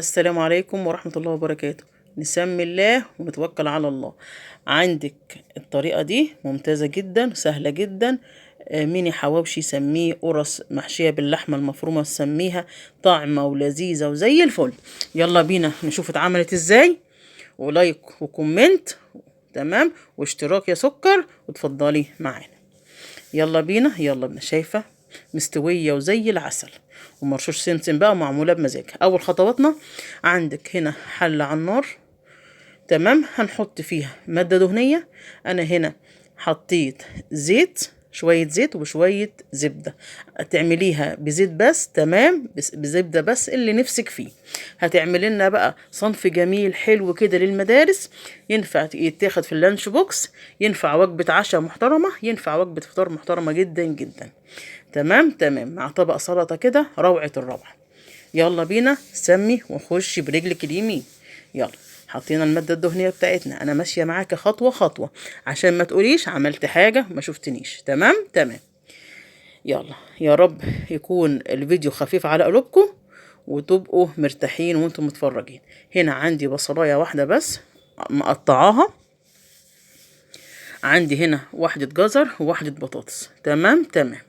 السلام عليكم ورحمة الله وبركاته. نسمي الله ونتوكل على الله. عندك الطريقة دي ممتازة جدا، سهلة جدا. ميني حواوشي سميه، قرص محشية باللحمة المفرومة سميها، طعمة ولذيذة وزي الفل. يلا بينا نشوف اتعملت ازاي، و like و comment، تمام، واشتراك يا سكر، وتفضلي معانا. يلا بينا يلا بينا. شايفة مستوية وزي العسل ومرشوش سمسم بقى ومعمولة بمزاج. أول خطواتنا عندك هنا حلة على النار، تمام، هنحط فيها مادة دهنية. أنا هنا حطيت زيت، شوية زيت وشوية زبدة. تعمليها بزيت بس، تمام، بزبدة بس، اللي نفسك فيه. هتعملي لنا بقى صنف جميل حلو كده للمدارس، ينفع يتاخد في ال lunch box، ينفع وجبة عشاء محترمة، ينفع وجبة فطار محترمة جدا جدا. تمام تمام، مع طبق سلطة كده روعة الروعة. يلا بينا سمي ونخش برجلك اليمين. يلا حطينا المادة الدهنية بتاعتنا. أنا ماشية معاك خطوة خطوة عشان ما تقوليش عملت حاجة ما شفتنيش. تمام تمام. يلا يا رب يكون الفيديو خفيف على قلوبكم وتبقوا مرتاحين وانتم متفرجين. هنا عندي بصلاية واحدة بس مقطعاها، عندي هنا واحدة جزر وواحدة بطاطس. تمام تمام.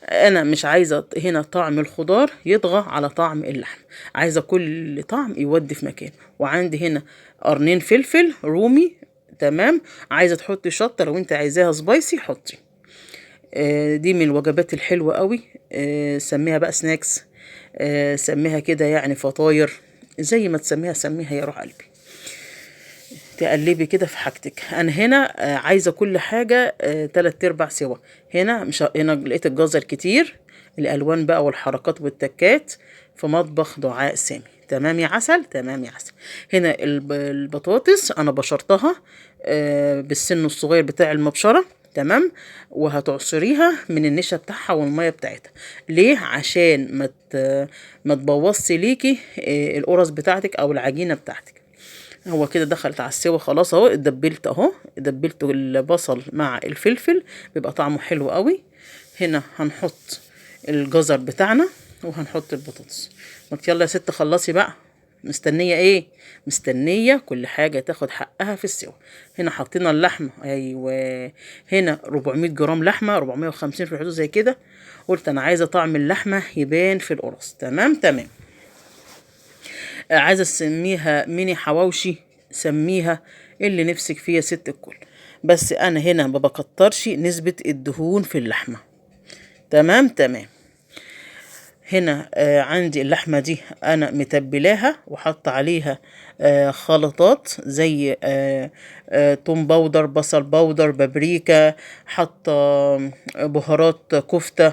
انا مش عايزه هنا طعم الخضار يطغى على طعم اللحم، عايزه كل طعم يودي في مكانه. وعندي هنا قرنين فلفل رومي، تمام. عايزه تحطي شطه لو انت عايزاها spicy حطي. دي من الوجبات الحلوة قوي. سميها بقى snacks، سميها كده يعني فطاير، زي ما تسميها سميها يا روح قلبي. تقلبي كده في حاجتك. انا هنا عايزه كل حاجة 3/4 سوا. هنا مش هنا لقيت الجزر كتير، الالوان بقى والحركات والتكات في مطبخ دعاء سامي. تمام يا عسل، تمام يا عسل. هنا البطاطس انا بشرتها بالسن الصغير بتاع المبشره، تمام، وهتعصريها من النشا بتاعها والمية بتاعتها. ليه؟ عشان ما تبوظش ليكي القرص بتاعتك او العجينة بتاعتك. هو كده دخلت على السوا خلاص اهو، اتدبلت اهو، دبلت البصل مع الفلفل، بيبقى طعمه حلو قوي. هنا هنحط الجزر بتاعنا وهنحط البطاطس. ما يلا يا ست خلصي بقى، مستنيه ايه؟ مستنيه كل حاجة تاخد حقها في السوا. هنا حطينا اللحمة، ايوه، هنا 400 جرام لحمه، 450 في الحدود زي كده. قلت انا عايزه طعم اللحمة يبان في القرص. تمام تمام. عايزه تسميها ميني حواوشي سميها اللي نفسك فيها ست الكل، بس انا هنا ما بكترش نسبه الدهون في اللحمة. تمام تمام. هنا عندي اللحمة دي انا متبلاها وحط عليها خلطات زي توم powder، بصل powder، بابريكا، حاطه بهارات كفته،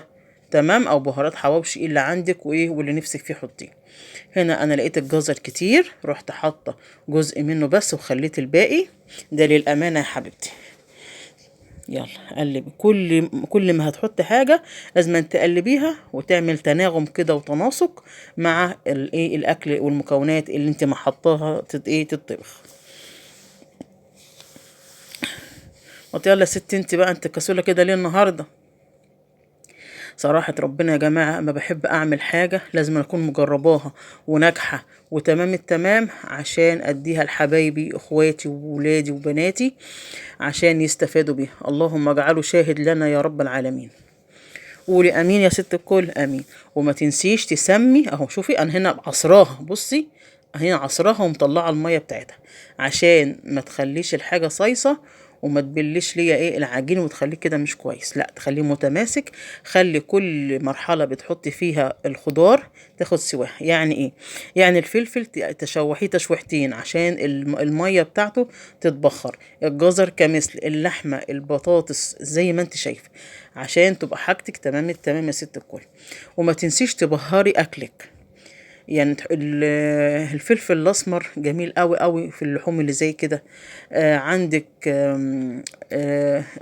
تمام، او بهارات حواوشي اللي عندك وايه واللي نفسك فيه حطيه. هنا انا لقيت الجزر كتير، رحت حاطه جزء منه بس وخليت الباقي ده للامانة يا حبيبتي. يلا قلبي، كل ما هتحط حاجة لازم تقلبيها وتعمل تناغم كده وتناسق مع الايه الاكل والمكونات اللي انت ما حطاها تطبخ. يلا يا ست انت بقى، انت كسوله كده ليه النهارده؟ صراحة ربنا يا جماعة ما بحب أعمل حاجة لازم أكون مجرباها وناجحة وتمام التمام، عشان أديها لحبايبي إخواتي وولادي وبناتي عشان يستفادوا بيها. اللهم اجعله شاهد لنا يا رب العالمين. قولي أمين يا ست الكل، أمين. وما تنسيش تسمي أهو، شوفي أنا هنا عصراها، بصي هنا عصراها ومطلعة المية بتاعتها عشان ما تخليش الحاجة صيصة وما تبلش ليا ايه العجين وتخليه كده مش كويس، لا تخليه متماسك. خلي كل مرحلة بتحطي فيها الخضار تاخد سواها. يعني ايه؟ يعني الفلفل تشوحيه تشويحتين عشان المية بتاعته تتبخر، الجزر كمثل، اللحمة، البطاطس، زي ما انت شايفه، عشان تبقى حاجتك تمام التمام يا ست الكل. وما تنسيش تبهري اكلك. يعني الفلفل الاسمر جميل قوي قوي في اللحوم اللي زي كده. عندك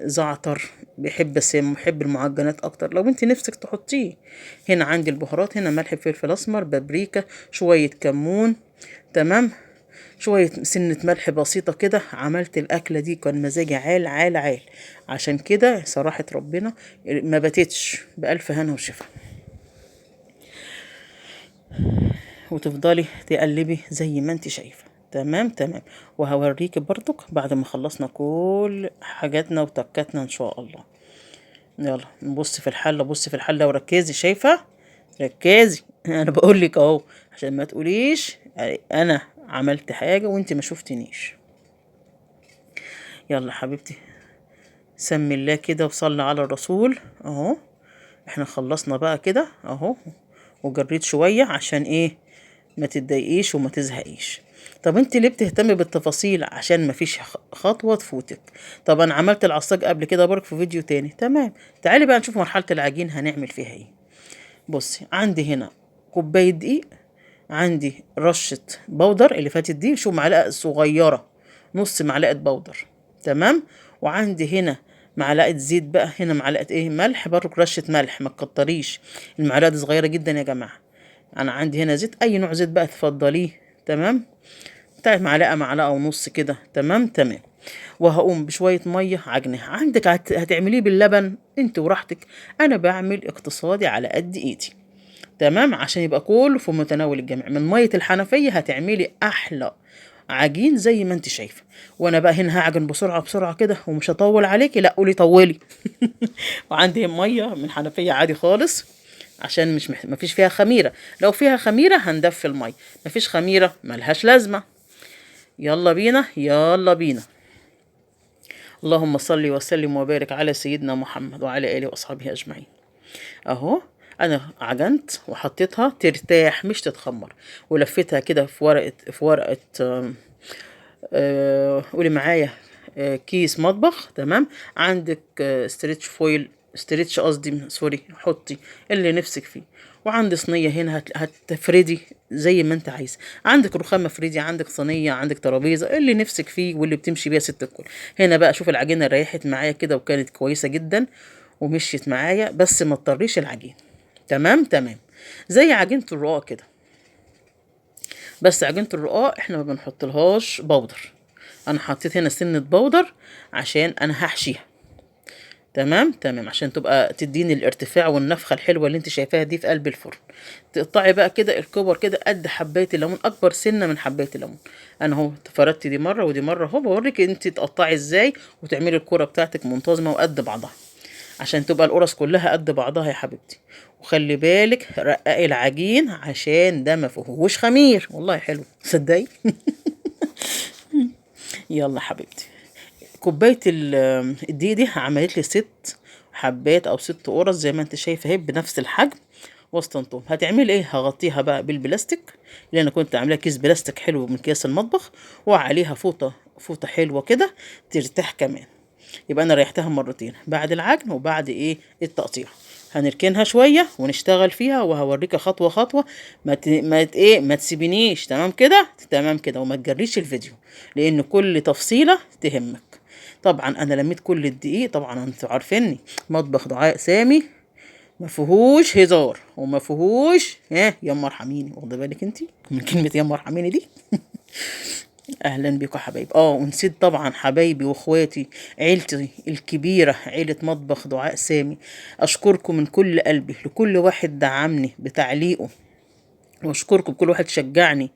زعتر، بيحب السم، بيحب المعجنات اكتر لو انت نفسك تحطيه. هنا عندي البهارات، هنا ملح، فلفل اسمر، بابريكا، شوية كمون، تمام، شوية سنة ملح بسيطة كده. عملت الاكلة دي كان مزاجي عال عال عال، عشان كده صراحة ربنا ما باتتش، بألف هنا وشفا. وتفضلي تقلبي زي ما انت شايفه. تمام تمام. وهوريكي برضك بعد ما خلصنا كل حاجاتنا وتكاتنا ان شاء الله. يلا نبص في الحلة، بصي في الحلة وركزي، شايفه؟ ركزي، انا بقول لك اهو عشان ما تقوليش انا عملت حاجة وانت ما شفتنيش. يلا حبيبتي سمي الله كده وصلي على الرسول. اهو احنا خلصنا بقى كده اهو، وجريت شوية عشان ايه؟ ما تتضايقيش وما تزهقيش. طب انت ليه بتهتمي بالتفاصيل؟ عشان ما فيش خطوة تفوتك. طب انا عملت العصاج قبل كده برك في فيديو تاني. تمام، تعالي بقى نشوف مرحلة العجين هنعمل فيها ايه. بصي عندي هنا كوباية دقيق، عندي رشه بودر اللي فاتت دي، شو معلقه صغيرة، نص معلقه بودر. تمام. وعندي هنا معلقه زيت بقى، هنا معلقه ايه؟ ملح برضك، رشه ملح، ما تكتريش، المعلقة دي صغيرة جدا يا جماعة. انا عندي هنا زيت، اي نوع زيت بقى تفضليه. تمام، بتاعت معلقه، معلقه ونص كده. تمام تمام. وهقوم بشوية مية عجنها. عندك هتعمليه باللبن انت وراحتك، انا بعمل اقتصادي على قد ايدي. تمام، عشان يبقى كله في متناول الجميع. من مية الحنفية هتعملي احلى عجين زي ما انت شايفه. وانا بقى هنا هعجن بسرعة بسرعة كده ومش هطول عليكي، لا قولي طولي. وعندي مية من حنفية عادي خالص عشان مش مفيش فيها خميره. لو فيها خميره هندفي المية، مفيش خميره ملهاش لازمه. يلا بينا يلا بينا. اللهم صل وسلم وبارك على سيدنا محمد وعلى اله واصحابه اجمعين. اهو انا عجنت وحطيتها ترتاح مش تتخمر، ولفيتها كده في ورقة، في ورقة، قولي معايا، كيس مطبخ. تمام. عندك stretch foil، stretch قصدي sorry، حطي اللي نفسك فيه. وعندي صينية هنا هتفردي زي ما انت عايزه، عندك رخامه فردي، عندك صينية، عندك ترابيزة، اللي نفسك فيه واللي بتمشي بيها ست الكل. هنا بقى شوف العجينة ريحت معايا كده وكانت كويسة جدا ومشيت معايا، بس ما تطريش العجين. تمام تمام، زي عجينه الرقاق كده، بس عجينه الرقاق احنا ما بنحطلهاش بودر. انا حطيت هنا سنة بودر عشان انا هحشيها. تمام تمام، عشان تبقى تديني الارتفاع والنفخة الحلوة اللي انت شايفاها دي في قلب الفرن. تقطعي بقى كده الكور كده قد حبايه الليمون، اكبر سنة من حبايه الليمون. انا اهو فردت دي مرة ودي مرة اهو، بوريك انت تقطعي ازاي وتعملي الكورة بتاعتك منتظمة وقد بعضها، عشان تبقى القرص كلها قد بعضها يا حبيبتي. وخلي بالك رققي العجين عشان ده ما فيهوش خمير. والله حلو صدقي. يلا حبيبتي، كوباية الدقيق دي عملت لي 6 حبات او 6 قرص زي ما انت شايفه اهي بنفس الحجم وسطنتهم. هتعملي ايه؟ هغطيها بقى بالبلاستيك اللي انا كنت عاملاه، كيس بلاستيك حلو من كيس المطبخ، وعليها فوطه حلوة كده ترتاح كمان. يبقى انا ريحتها مرتين، بعد العجن وبعد ايه التقطيع. هنركنها شوية ونشتغل فيها، وهوريك خطوة خطوة. ما تسيبينيش. تمام كده؟ تمام كده. وما تجريش الفيديو لان كل تفصيله تهمك. طبعا انا لميت كل الدقيق، طبعا انتوا عارفيني مطبخ دعاء سامي ما فيهوش هزار وما فيهوش ها يما ارحميني، واخده بالك انتي من كلمة يما ارحميني دي. اهلا بيكم حبايب. ونسيت طبعا حبايبي واخواتي، عيلتي الكبيرة، عيله مطبخ دعاء سامي، اشكركم من كل قلبي، لكل واحد دعمني بتعليقه، واشكركم كل واحد شجعني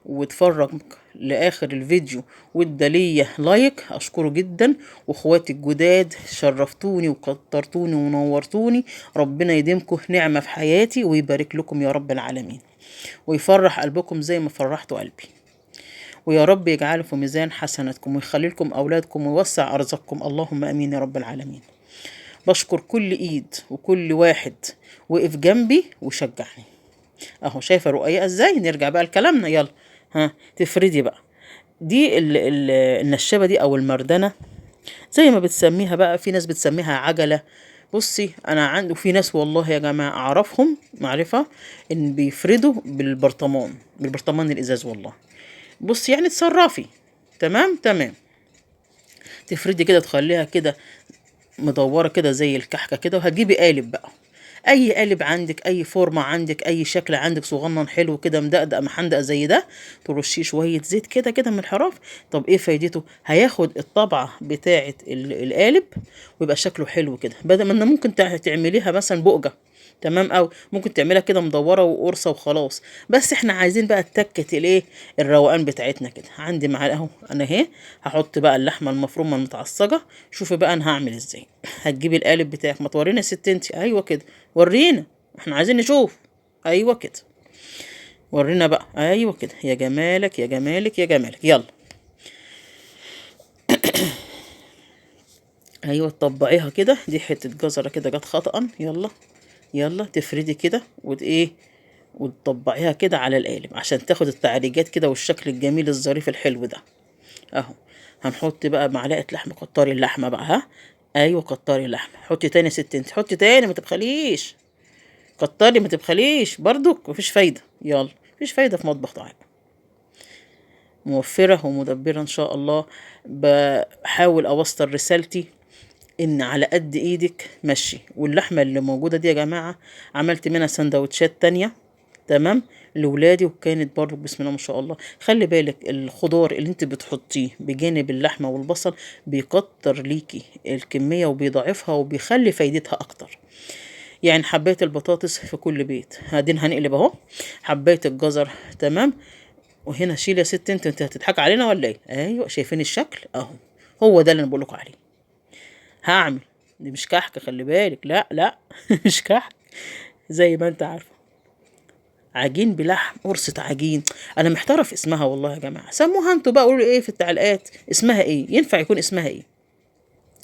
واتفرج لاخر الفيديو وادى ليا like، اشكره جدا. واخواتي الجداد شرفتوني وكترتوني ونورتوني، ربنا يديمكم نعمه في حياتي ويبارك لكم يا رب العالمين، ويفرح قلبكم زي ما فرحتوا قلبي، ويا رب يجعله في ميزان حسناتكم ويخلي لكم اولادكم ويوسع ارزاقكم، اللهم امين يا رب العالمين. بشكر كل ايد وكل واحد وقف جنبي وشجعني. اهو شايفه رقيقه ازاي. نرجع بقى لكلامنا، يلا ها تفردي بقى دي النشابه دي او المردنه زي ما بتسميها بقى، في ناس بتسميها عجله. بصي انا عندي، وفي ناس والله يا جماعة اعرفهم معرفة ان بيفردوا بالبرطمان، بالبرطمان الازاز والله. بصي يعني تصرفي. تمام تمام. تفردي كده، تخليها كده مدورة كده زي الكحكه كده. وهتجيبي قالب بقى، اي قالب عندك، اي فورمه عندك، اي شكل عندك صغنن حلو كده مدقدق محندق زي ده، ترشيه شوية زيت كده كده من الحراف. طب ايه فايدته؟ هياخد الطبعة بتاعه القالب ويبقى شكله حلو كده، بدل ما ممكن تعمليها مثلا بقجه. تمام قوي. ممكن تعملها كده مدورة وقرصه وخلاص، بس احنا عايزين بقى التكه الايه الروقان بتاعتنا كده. عندي معلقه اهو، انا اهي هحط بقى اللحمة المفرومه المتعصجه. شوفي بقى انا هعمل ازاي. هتجيبي القالب بتاعك، ما تورينا يا ست انت. ايوه كده ورينا، احنا عايزين نشوف. ايوه كده ورينا بقى، ايوه كده، يا جمالك يا جمالك يا جمالك. يلا ايوه تطبقيها كده. دي حتة جزرة كده جت خطأ. يلا يلا تفردي كده وايه وتطبقيها كده على القالب عشان تاخد التعريجات كده والشكل الجميل الظريف الحلو ده اهو. هنحط بقى معلقه لحمه، كتري اللحمة بقى، ها ايوه كتري اللحمة. حطي تاني يا ست انت، حطي تاني ما تبخليش، كتري ما تبخليش برضك، مفيش فايده. يلا مفيش فايده في مطبخ دعاء، موفره ومدبره ان شاء الله. بحاول اوصل رسالتي ان على قد ايدك مشي. واللحمة اللي موجودة دي يا جماعة عملت منها سندوتشات تانية تمام لولادي، وكانت برضو بسم الله ما شاء الله. خلي بالك الخضار اللي انت بتحطيه بجانب اللحمة والبصل بيكتر ليكي الكمية وبيضاعفها وبيخلي فايدتها اكتر. يعني حبايه البطاطس في كل بيت، هادين هنقلب اهو. حبايه الجزر تمام. وهنا شيل يا ست انت، انت هتضحك علينا ولا ايه؟ ايوه شايفين الشكل اهو، هو ده اللي انا بقولكوا عليه. هعمل دي مش كحك، خلي بالك، لا لا مش كحك زي ما انت عارفه، عجين بلحم، قرصة عجين. انا محتارة في اسمها والله يا جماعة، سموها انتوا بقى، قولوا ايه في التعليقات اسمها ايه، ينفع يكون اسمها ايه.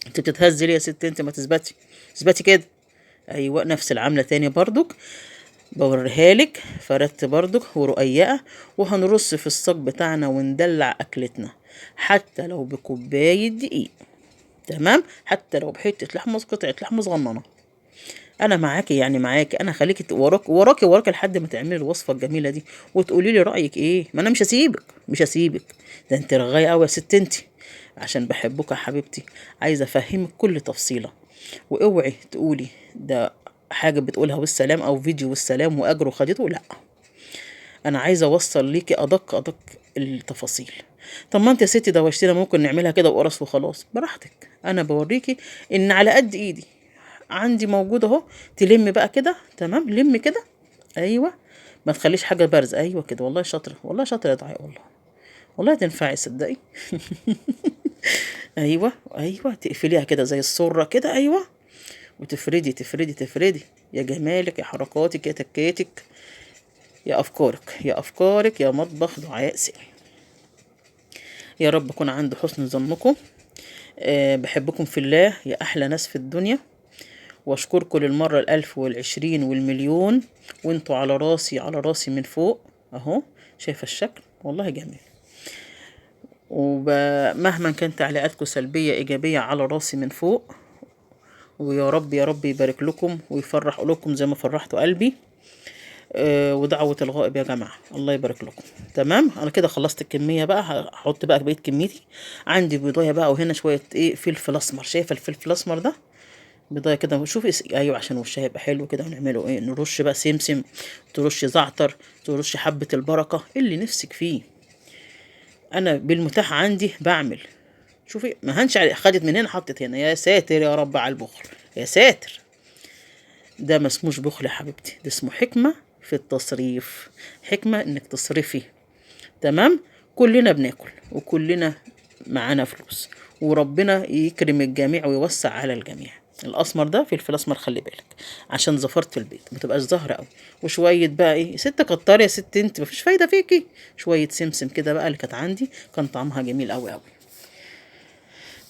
انت بتتهزي ليه يا ست انت؟ ما تثبتي، اثبتي كده. ايوه نفس العملة تاني برضك بوريها لك، فردت برضك ورقيقه. وهنرص في الصاج بتاعنا وندلع اكلتنا حتى لو بكوبايه دقيق تمام، حتى لو بحته لحمه، قطعه لحمه صغننه. انا معاكي يعني معاكي، انا خليكي وراك وراكي وراكي لحد ما تعملي الوصفة الجميلة دي وتقولي لي رايك ايه. ما انا مش هسيبك مش هسيبك، ده انت رغايه قوي يا ست انت. عشان بحبك يا حبيبتي عايزه افهمك كل تفصيله. واوعي تقولي ده حاجة بتقولها والسلام او فيديو والسلام واجره خدته، لا انا عايزه اوصل ليكي ادق ادق التفاصيل. طب ما انت يا ستي دوشتينا، ممكن نعملها كده وقرص وخلاص، براحتك. انا بوريكي ان على قد ايدي عندي موجود اهو. تلم بقى كده تمام، لم كده ايوه، ما تخليش حاجة بارزة. ايوه كده، والله شاطرة، والله شاطرة يا دعاء، والله والله تنفعي صدقي. ايوه ايوه تقفليها كده زي السرة كده، ايوه، وتفردي تفردي تفردي. يا جمالك يا حركاتك يا تكاتك يا افكارك يا افكارك يا مطبخ دعاء سامي. يا رب اكون عند حسن ظنكم. بحبكم في الله يا احلى ناس في الدنيا، واشكركم للمرة 1000 وال20 والمليون، وانتوا على راسي على راسي من فوق اهو. شايفه الشكل والله جميل. ومهما كانت تعليقاتكم سلبية ايجابية على راسي من فوق. ويا رب يا رب يبارك لكم ويفرح قلوبكم زي ما فرحتوا قلبي. ودعوة الغائب يا جماعة، الله يبارك لكم. تمام انا كده خلصت الكمية بقى، هحط بقى بقية كميتي. عندي بيضايه بقى، وهنا شوية ايه فلفل اسمر. شايفه الفلفل الاسمر ده؟ بيضايه كده، شوفي ايوه عشان وشها يبقى حلو كده. هنعمله ايه؟ نرش بقى سمسم، ترش زعتر، ترش حبه البركة، اللي نفسك فيه. انا بالمتاح عندي بعمل. شوفي ما هنش علي، خدت من هنا حطت هنا. يا ساتر يا رب على البخل، يا ساتر. ده ما اسموش بخل يا حبيبتي، ده اسمه حكمه في التصريف، حكمه انك تصرفي. تمام كلنا بناكل وكلنا معانا فلوس، وربنا يكرم الجميع ويوسع على الجميع. الاسمر ده فلفل اسمر، خلي بالك عشان زفرت البيض ما تبقاش زهره قوي. وشوية بقى ايه ست كتري يا ست انت، مفيش فايده فيكي. شوية سمسم كده بقى اللي كانت عندي، كان طعمها جميل قوي قوي.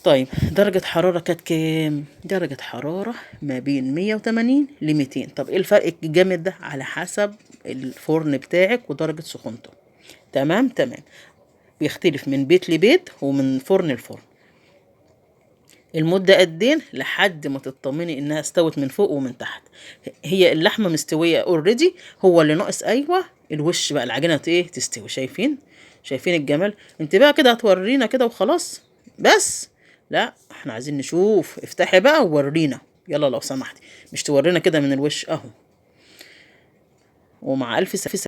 طيب درجة حرارة كانت كام؟ درجة حرارة ما بين 180 ل 200. طب ايه الفرق الجامد ده؟ على حسب الفرن بتاعك ودرجة سخونته. تمام تمام، بيختلف من بيت لبيت ومن فرن لفرن. المدة قدين؟ لحد ما تطمني انها استوت من فوق ومن تحت. هي اللحمة مستوية already، هو اللي ناقص ايوه الوش بقى، العجينة ايه تستوي. شايفين؟ شايفين الجمال؟ انت بقى كده هتورينا كده وخلاص بس؟ لا احنا عايزين نشوف. افتحي بقى وورينا يلا لو سمحتي، مش تورينا كده من الوش اهو. ومع الف سلامة.